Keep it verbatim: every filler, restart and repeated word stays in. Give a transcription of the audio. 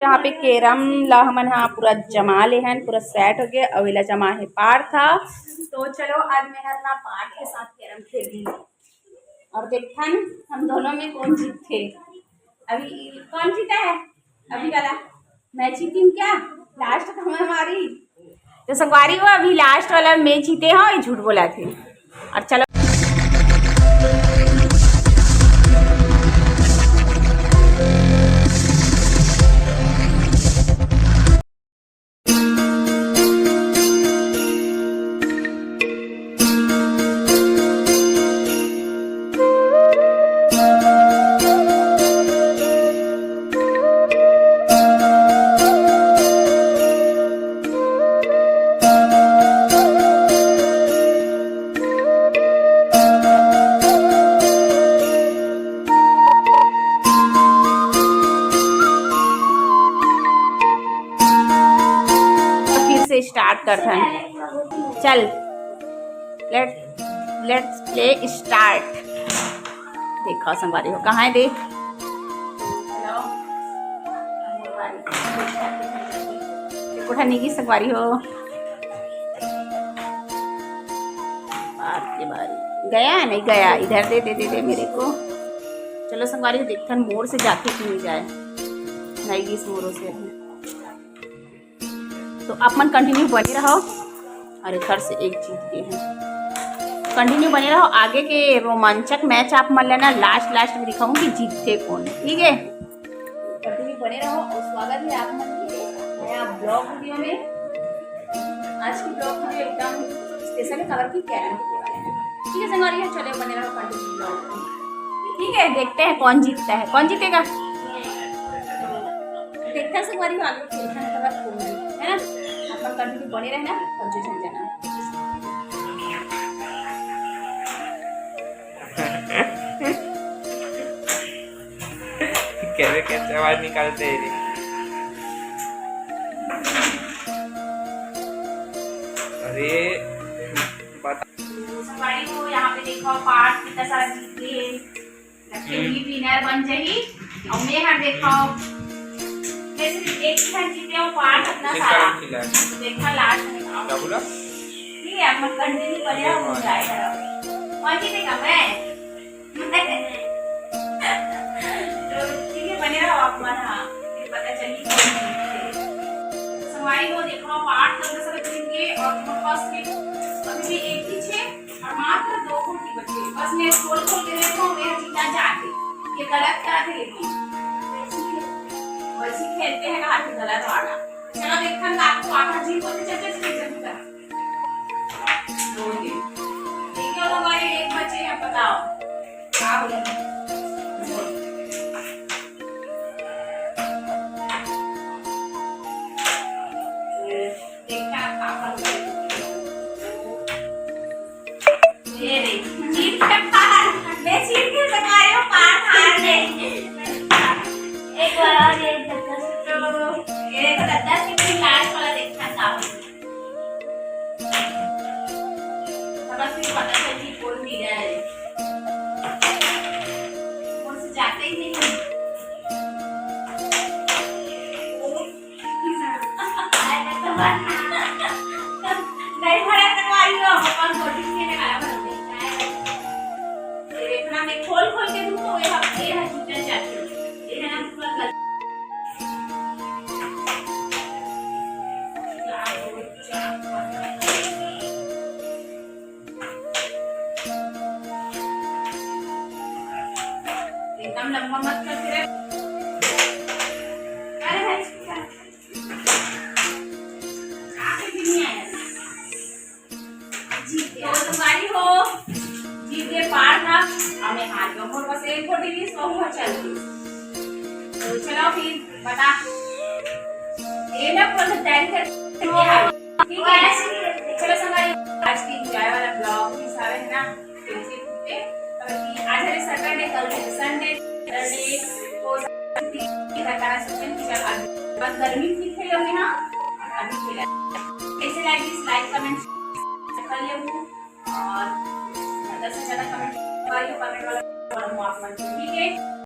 यहाँ पे कैरम ला हमन हा पूरा जमा ले हन, पूरा सेट हो गया। अउ एला जमा है पार्थ हा। तो चलो, आज मैं हर ना पार्थ के साथ कैरम खेल रही हूँ और देखथन हम दोनों में कौन जीतथे। अभी कौन जीता है? अभी वाला मैं जीती हूँ क्या? लास्ट तो मैं हारी। तो संगवारी हो, अभी लास्ट वाला मैं जीते हो, ये झूठ बोला थे। और चलो, फिर से स्टार्ट करथन। चल, let let's play start। देखो संगवारी हो, कहाँ है देख। कोठा नहीं की संगवारी हो। बाप रे बाप। गया नहीं गया, इधर दे, दे, दे, दे मेरे को। चलो संगवारी हो, देखथन मोर से जाके क्यों नहीं जाए। नहीं, इस मोरों से। तो आप मन कंटिन्यू बने रहो। अरे, घर से एक जीत गए हैं। कंटिन्यू बने रहो, आगे के रोमांचक मैच आप मन लेना, लास्ट लास्ट में दिखाऊंगी जीतते कौन, ठीक है? कंटिन्यू बने रहो और स्वागत है आप मन के नया ब्लॉग वीडियो में। आज की ब्लॉग वीडियो एकदम स्पेशल है, कवर की कैरम के बारे में। ठीक है संगवारी, चलो बने रहो कंटिन्यू ब्लॉग में। ठीक है, देखते हैं कौन जीतता है, कौन जीतेगा। देखते हैं संगवारी, आगे खेलते हैं, है ना? अपन कंटिन्यू बने रहना, कंफ्यूजन जाना। कैसे कैसे आवाज निकालते हैं रे। अरे, बता। संगवारी हो, यहाँ पे देखो, पार्थ कितना सारा जीत गए। लक्ष्मी विनर बन जाही। और मैं हर देखो, मैं सिर्फ एक ही हर जीते हूँ, पार्थ अपना सारा। देखा लास्ट में। क्या बोला? ठीक है, आप मन कंटिन्यू बने रहो, मुझे आएगा। कौन जीतेगा? मैं। तो ठीक है, बने रहो आप मन, हाँ, फिर पता चली कौन जीते। संगवारी हो, देखो, पार्थ अपना सारा जीत गए और तुम्हारे पास में अभी भी एक ही छे और मात्र दो गुटी बचे। बस मैं खोल खोल के देखो, मेरा जीता जाते। ये गलत करा थे, लेकिन वैसे खेलते हैं, कहा थे गलत वाला। चलो देखा, आपको आधा जीत होते चलते चलते चलते। दो दिन। देखिए, हमारे एक बचे हैं, बताओ। क्या बोले? देखा, पापा। ये रे, जीत के पार। मैं जीत के बता रही हूँ, पार हार गई। एक बार और ये धक्का। तो ये देखो, दस के फिर लास्ट वाला देखना था। अब फिर पता चल कि कौन जीता है। कौन से जाते ही नहीं। नहीं भरा करवाई हो, अपन वोटिंग के लिए आया भर दे। ये देखना, मैं खोल खोल के दूँ तो ये हफ्ते है, जीता जाती है। ये है ना, पूरा गल- एकदम लंबा मत करते रहे। अरे भाई, जीत गया। तो तुम्हारी हो, जीत गए पार था, हमें हार गया। मोर बस एक गोटी भी सौ हो चल गई। तो चलो फिर बता। ये ना कौन सा तैयारी कर, ठीक है? चलो संगवारी, आज की एंजॉय वाला ब्लॉग हिसाब है ना, आज है सैटरडे, कल है संडे, सैटरडे को बताना सोचें कि जब अभी बस गर्मी भी खेलोगे ना, अभी खेला। कैसे लगी, लाइक, कमेंट कर लेंगे और ज्यादा से ज्यादा कमेंट करिए, कमेंट वाला फॉर्म आप मन, ठीक है?